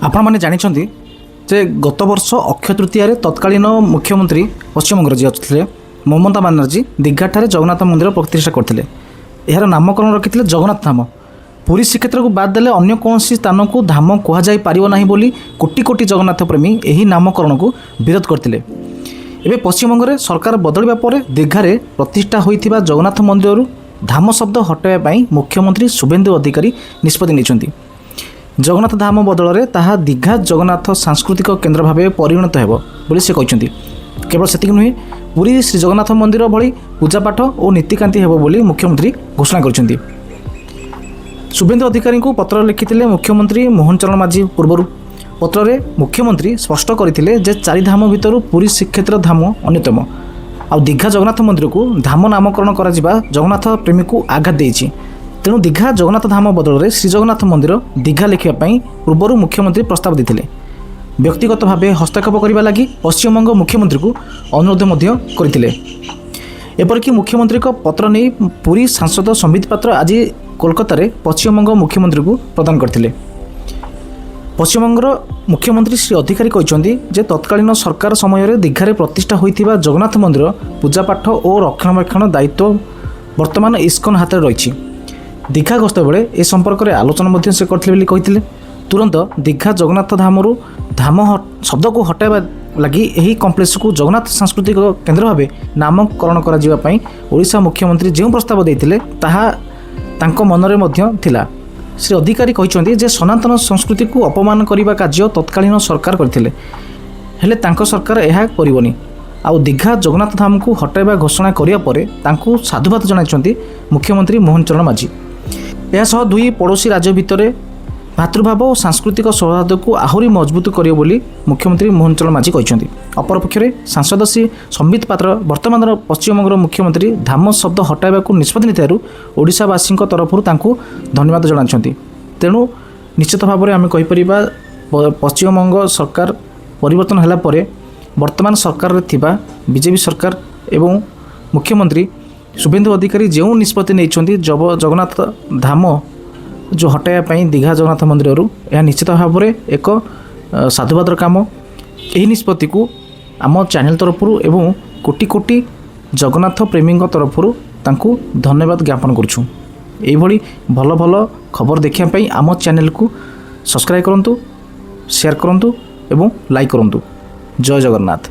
ଆପଣମାନେ ଜାଣିଛନ୍ତି ଯେ ଗତ ବର୍ଷ ଅକ୍ଷୟ ତୃତୀୟାରେ ତତ୍କାଳୀନ ମୁଖ୍ୟମନ୍ତ୍ରୀ ପଶ୍ଚିମବଙ୍ଗର ଯିଏ ଥିଲେ ମମତା ବାନାର୍ଜୀ ଦୀଘାଠାରେ ଜଗନ୍ନାଥ ମନ୍ଦିର ପ୍ରତିଷ୍ଠା କରିଥିଲେ। ଏହାର ନାମକରଣ ରଖିଥିଲେ ଜଗନ୍ନାଥ ଧାମ। ପୁରୀ ଶ୍ରୀକ୍ଷେତ୍ରକୁ ବାଦ ଦେଲେ ଅନ୍ୟ କୌଣସି ସ୍ଥାନକୁ ଧାମ କୁହାଯାଇ ପାରିବ ନାହିଁ ବୋଲି କୋଟି କୋଟି ଜଗନ୍ନାଥ ପ୍ରେମୀ ଏହି ନାମକରଣକୁ ବିରୋଧ କରିଥିଲେ। ଏବେ ପଶ୍ଚିମବଙ୍ଗରେ ସରକାର ବଦଳିବା ପରେ ଦୀଘାରେ ପ୍ରତିଷ୍ଠା ହୋଇଥିବା ଜଗନ୍ନାଥ ମନ୍ଦିରରୁ ଧାମ ଶବ୍ଦ ହଟାଇବା ପାଇଁ ମୁଖ୍ୟମନ୍ତ୍ରୀ ଶୁଭେନ୍ଦୁ ଅଧିକାରୀ ନିଷ୍ପତ୍ତି ନେଇଛନ୍ତି। ଜଗନ୍ନାଥ ଧାମ ବଦଳରେ ତାହା ଦୀଘା ଜଗନ୍ନାଥ ସାଂସ୍କୃତିକ କେନ୍ଦ୍ର ଭାବେ ପରିଣତ ହେବ ବୋଲି ସେ କହିଛନ୍ତି। କେବଳ ସେତିକି ନୁହେଁ, ପୁରୀ ଶ୍ରୀ ଜଗନ୍ନାଥ ମନ୍ଦିର ଭଳି ପୂଜାପାଠ ଓ ନୀତିକାନ୍ତି ହେବ ବୋଲି ମୁଖ୍ୟମନ୍ତ୍ରୀ ଘୋଷଣା କରିଛନ୍ତି। ଶୁଭେନ୍ଦୁ ଅଧିକାରୀଙ୍କୁ ପତ୍ର ଲେଖିଥିଲେ ମୁଖ୍ୟମନ୍ତ୍ରୀ ମୋହନ ଚରଣ ମାଝୀ ପୂର୍ବରୁ। ପତ୍ରରେ ମୁଖ୍ୟମନ୍ତ୍ରୀ ସ୍ପଷ୍ଟ କରିଥିଲେ ଯେ ଚାରିଧାମ ଭିତରୁ ପୁରୀ ଶ୍ରୀକ୍ଷେତ୍ର ଧାମ ଅନ୍ୟତମ। ଆଉ ଦୀଘା ଜଗନ୍ନାଥ ମନ୍ଦିରକୁ ଧାମ ନାମକରଣ କରାଯିବା ଜଗନ୍ନାଥ ପ୍ରେମୀକୁ ଆଘାତ ଦେଇଛି। ତେଣୁ ଦୀଘା ଜଗନ୍ନାଥ ଧାମ ବଦଳରେ ଶ୍ରୀଜଗନ୍ନାଥ ମନ୍ଦିର ଦୀଘା ଲେଖିବା ପାଇଁ ପୂର୍ବରୁ ମୁଖ୍ୟମନ୍ତ୍ରୀ ପ୍ରସ୍ତାବ ଦେଇଥିଲେ। ବ୍ୟକ୍ତିଗତ ଭାବେ ହସ୍ତକ୍ଷେପ କରିବା ଲାଗି ପଶ୍ଚିମବଙ୍ଗ ମୁଖ୍ୟମନ୍ତ୍ରୀଙ୍କୁ ଅନୁରୋଧ ମଧ୍ୟ କରିଥିଲେ। ଏପରିକି ମୁଖ୍ୟମନ୍ତ୍ରୀଙ୍କ ପତ୍ର ନେଇ ପୁରୀ ସାଂସଦ ସମ୍ବିତ ପାତ୍ର ଆଜି କୋଲକାତାରେ ପଶ୍ଚିମବଙ୍ଗ ମୁଖ୍ୟମନ୍ତ୍ରୀଙ୍କୁ ପ୍ରଦାନ କରିଥିଲେ। ପଶ୍ଚିମବଙ୍ଗର ମୁଖ୍ୟମନ୍ତ୍ରୀ ଶ୍ରୀ ଅଧିକାରୀ କହିଛନ୍ତି ଯେ ତତ୍କାଳୀନ ସରକାର ସମୟରେ ଦୀଘାରେ ପ୍ରତିଷ୍ଠା ହୋଇଥିବା ଜଗନ୍ନାଥ ମନ୍ଦିର ପୂଜାପାଠ ଓ ରକ୍ଷଣାବେକ୍ଷଣ ଦାୟିତ୍ୱ ବର୍ତ୍ତମାନ ଇସ୍କନ ହାତରେ ରହିଛି। ଦୀଘା ଗସ୍ତ ବେଳେ ଏ ସମ୍ପର୍କରେ ଆଲୋଚନା ମଧ୍ୟ ସେ କରିଥିଲେ ବୋଲି କହିଥିଲେ। ତୁରନ୍ତ ଦୀଘା ଜଗନ୍ନାଥ ଧାମରୁ ଧାମ ଶବ୍ଦକୁ ହଟାଇବା ଲାଗି ଏହି କମ୍ପ୍ଲେକ୍ସକୁ ଜଗନ୍ନାଥ ସାଂସ୍କୃତିକ କେନ୍ଦ୍ର ଭାବେ ନାମକରଣ କରାଯିବା ପାଇଁ ଓଡ଼ିଶା ମୁଖ୍ୟମନ୍ତ୍ରୀ ଯେଉଁ ପ୍ରସ୍ତାବ ଦେଇଥିଲେ, ତାହା ତାଙ୍କ ମନରେ ମଧ୍ୟ ଥିଲା। ଶ୍ରୀ ଅଧିକାରୀ କହିଛନ୍ତି ଯେ ସନାତନ ସଂସ୍କୃତିକୁ ଅପମାନ କରିବା କାର୍ଯ୍ୟ ତତ୍କାଳୀନ ସରକାର କରିଥିଲେ, ହେଲେ ତାଙ୍କ ସରକାର ଏହା କରିବନି। ଆଉ ଦୀଘା ଜଗନ୍ନାଥ ଧାମକୁ ହଟାଇବା ଘୋଷଣା କରିବା ପରେ ତାଙ୍କୁ ସାଧୁବାଦ ଜଣାଇଛନ୍ତି ମୁଖ୍ୟମନ୍ତ୍ରୀ ମୋହନ ଚରଣ ମାଝୀ। ଏହା ସହ ଦୁଇ ପଡ଼ୋଶୀ ରାଜ୍ୟ ଭିତରେ ଭ୍ରାତୃଭାବ ଓ ସାଂସ୍କୃତିକ ସୌହାର୍ଦ୍ଦ୍ୟକୁ ଆହୁରି ମଜବୁତ କରିବ ବୋଲି ମୁଖ୍ୟମନ୍ତ୍ରୀ ମୋହନ ଚରଣ ମାଝୀ କହିଛନ୍ତି। ଅପରପକ୍ଷରେ ସାଂସଦ ଶ୍ରୀ ସମ୍ବିତ ପାତ୍ର ବର୍ତ୍ତମାନର ପଶ୍ଚିମବଙ୍ଗର ମୁଖ୍ୟମନ୍ତ୍ରୀ ଧାମ ଶବ୍ଦ ହଟାଇବାକୁ ନିଷ୍ପତ୍ତି ନେଇଥିବାରୁ ଓଡ଼ିଶାବାସୀଙ୍କ ତରଫରୁ ତାଙ୍କୁ ଧନ୍ୟବାଦ ଜଣାଇଛନ୍ତି। ତେଣୁ ନିଶ୍ଚିତ ଭାବରେ ଆମେ କହିପାରିବା, ପଶ୍ଚିମବଙ୍ଗ ସରକାର ପରିବର୍ତ୍ତନ ହେଲା ପରେ ବର୍ତ୍ତମାନ ସରକାରରେ ଥିବା ବିଜେପି ସରକାର ଏବଂ ମୁଖ୍ୟମନ୍ତ୍ରୀ ଶୁଭେନ୍ଦୁ ଅଧିକାରୀ ଯେଉଁ ନିଷ୍ପତ୍ତି ନେଇଛନ୍ତି ଜଗନ୍ନାଥ ଧାମ ଯେଉଁ ହଟାଇବା ପାଇଁ ଦୀଘା ଜଗନ୍ନାଥ ମନ୍ଦିରରୁ, ଏହା ନିଶ୍ଚିତ ଭାବରେ ଏକ ସାଧୁବାଦର କାମ। ଏହି ନିଷ୍ପତ୍ତିକୁ ଆମ ଚ୍ୟାନେଲ ତରଫରୁ ଏବଂ କୋଟି କୋଟି ଜଗନ୍ନାଥ ପ୍ରେମୀଙ୍କ ତରଫରୁ ତାଙ୍କୁ ଧନ୍ୟବାଦ ଜ୍ଞାପନ କରୁଛୁ। ଏଇଭଳି ଭଲ ଭଲ ଖବର ଦେଖିବା ପାଇଁ ଆମ ଚ୍ୟାନେଲକୁ ସବସ୍କ୍ରାଇବ୍ କରନ୍ତୁ, ସେୟାର କରନ୍ତୁ ଏବଂ ଲାଇକ୍ କରନ୍ତୁ। ଜୟ ଜଗନ୍ନାଥ।